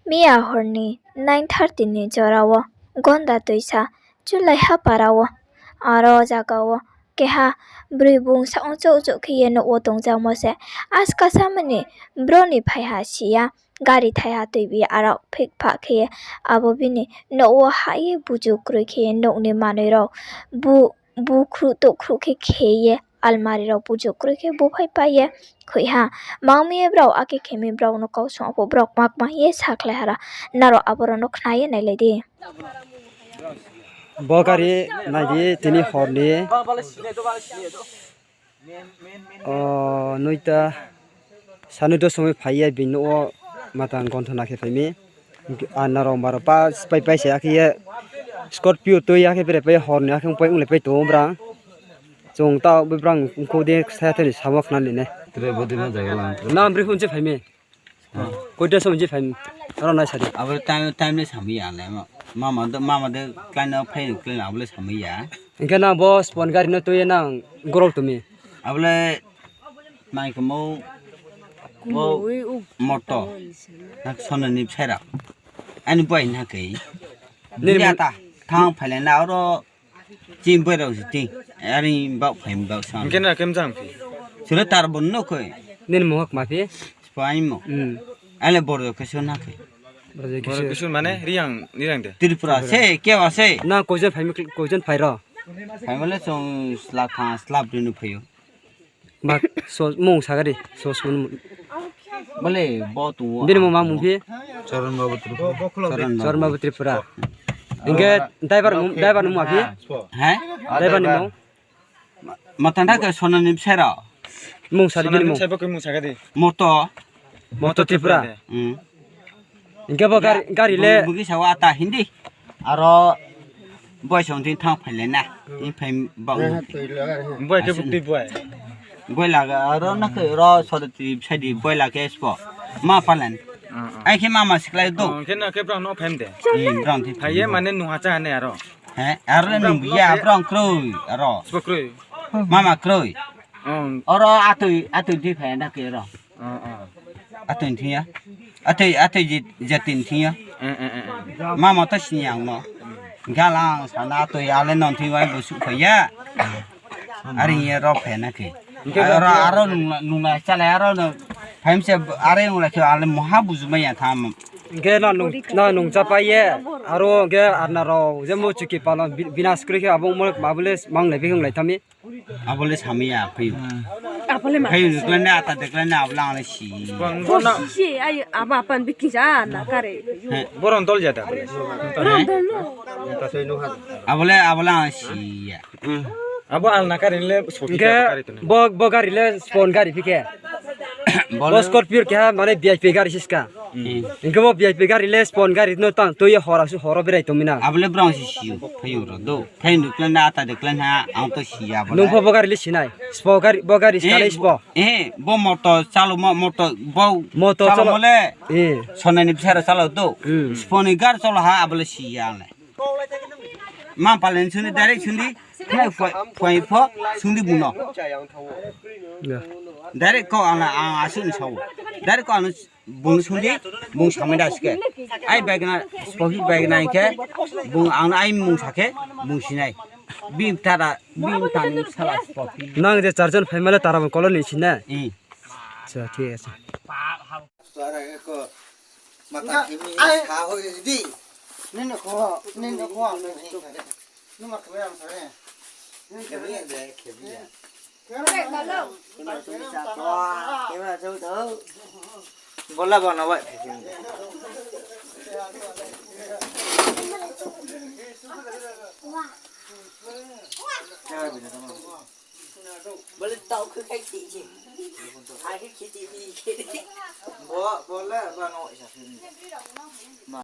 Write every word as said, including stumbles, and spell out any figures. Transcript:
Miya hor ni nine thirty ni jora wo Gonda Toisa Chulaiha para wo, aro jaga wo keha broi bung saong chouh chouh khe ye nouh wo tongjamo se. Askasa mani bro ni phai ha si ya, gari thai ha tuibi ye aro phik phah khe ye abo bini nouh wo hah ye buju kroi khe ye nouh ni manoi rao bu, bukhruh touhkhruh khe khe ye almari rao buju kroi khe bu phai pai ye khui ha. Mang mi ye brao akhe khe mi brao no kau song pho brao kma kma ye sakhlai ha ra. Nrao abo rao no khna ye nailai di. Bo gari nai di tini hor ni. O, noita, sani dos somoi phai ye bini nouh wo matang gonthona khe phai mi. Anna rao maro pa pai pai se akhe ye Scorpio tui akhe bere pai hor ni akhe pai onglai pai tong ou brang. Chung tao bini brang ongkho de saya thani samo khna ni nai. Nang bri phun se phai mi. Koita somoi je phai mi? Aro nai sa di. Abo time, time le samai ya le. Mama de, mama de, klái no phai, klái no abo le samai ya. Hing khe nang bo spon gari no tui ye nang gorol tong mi? Abo le mai kamo, bo motor. Nak sona ni bsai rao. Ani boi na kei. Nini mo- Ata, thang phai le na aro. Chini boi rao se ti, are baoh phai baoh sa. Hing khe na khe mjang phi? Sule tar bo no koi. Nini mung kma phi? Spo aimo. Hmm. Ale bor khe so na khe. Bor khe so mane Reang, Reang de? Tripura se, kewa se. Na koijon phai mi, koijon phai ro? Phai male chung sla tha, sla bri no phai ou. Ba, so, mung sa gari, so, so, Bole, bo tong ou. Bini mung ma mung phi? Charan Babu Tripura. Charan Babu Tripura. Hing khe driver mung, driver mung ma phi? He? Driver ni mung? Ma, matang tha khe sona ni bsai rao. Mung sa di bini mung. Moto. Moto Tripura. Hmm. Hing khe bo gari, gari le. Bugi sao ata hindi. Aro boi song tin thang phai le na. Ni phai bak. Boi khe buk tui boi. Boi laga aro na khe ro sodati bsai di boi la khe spo. Ma palen. Ai khe mama siklai do. Khe na khe brang no phai de. Ni brang thi. Phai ye mane nung ha cha ne aro. He, aro le nung ya brang kroi aro. Spo kroi. Mama kroi. Aro atoi, atoi di phai na khe ro. Atoi thing ya. Atoi, atoi je, je tin thing ya. Mama to sini ang no. Galang sana atoi ale non thing wai bo su phai ya. Are ye ro phai na khe. Aro, aro nung, nung na chala aro no. Phai mi se are nung la khe ale moha buju mai ya tham. Hing khe na nung, na nung chapai ye. Aro hing khe arna rao je mo chuki palon bi-, binas kroi khe abo mo ma bo le mang nai bi hung lai thami. Abo le samai ya, phai ou. Abo le ma. Phai ou, dekla na, ata dekla na, abo le ang le si. Bo si, ai, abo apan bikisa, na kare. He. Boron dol ya da. Boron dol no. Abo le, abo le ang si ya. Abo ang na kare le, so kisa kare to na. Bo, bo gari le, spon gari phi khe. Bo Scorpio khe ha, mane V I P gari siska. Hing khe bo V I P gari le, spon gari no tang, tui ye hora su horo berai tong mi na. Abo le brang si si ou, phai ou ro do. Phai nukla na ata dekla na ang to si ya bo. Nung pho bo gari le sinai. Spo gari, bo gari skale spo. Eh, bo motor chalo mo, motor bo motor chalo mo le. Eh. Sona ni bsai rao chalo do. Hmm. Spo ni gari chalo ha abo le si ya le. Ma palen suni direct suni. Phai pho, phai pho suni bung no. Ya. Direct ko ang, ang asu ni sao. Direct ko ang Bung sung di, bung samai da sike. Ai bai gana, spohi bai gana hing khe, bung ang ai mung sa khe, bung sinai. Bini tara, bini tani sala spohi. Nang je char jon phaima le Tarabung colony sinai? Hmm. Acha, thik ache. Nini kho, nini kho, nini kho. Numa khe bai ang sa ne. Khe bai ang de, khe bai ang. Bola bono bai. Bole tau khe khai ti je. Ai khe ti ti. Bo, bola bono.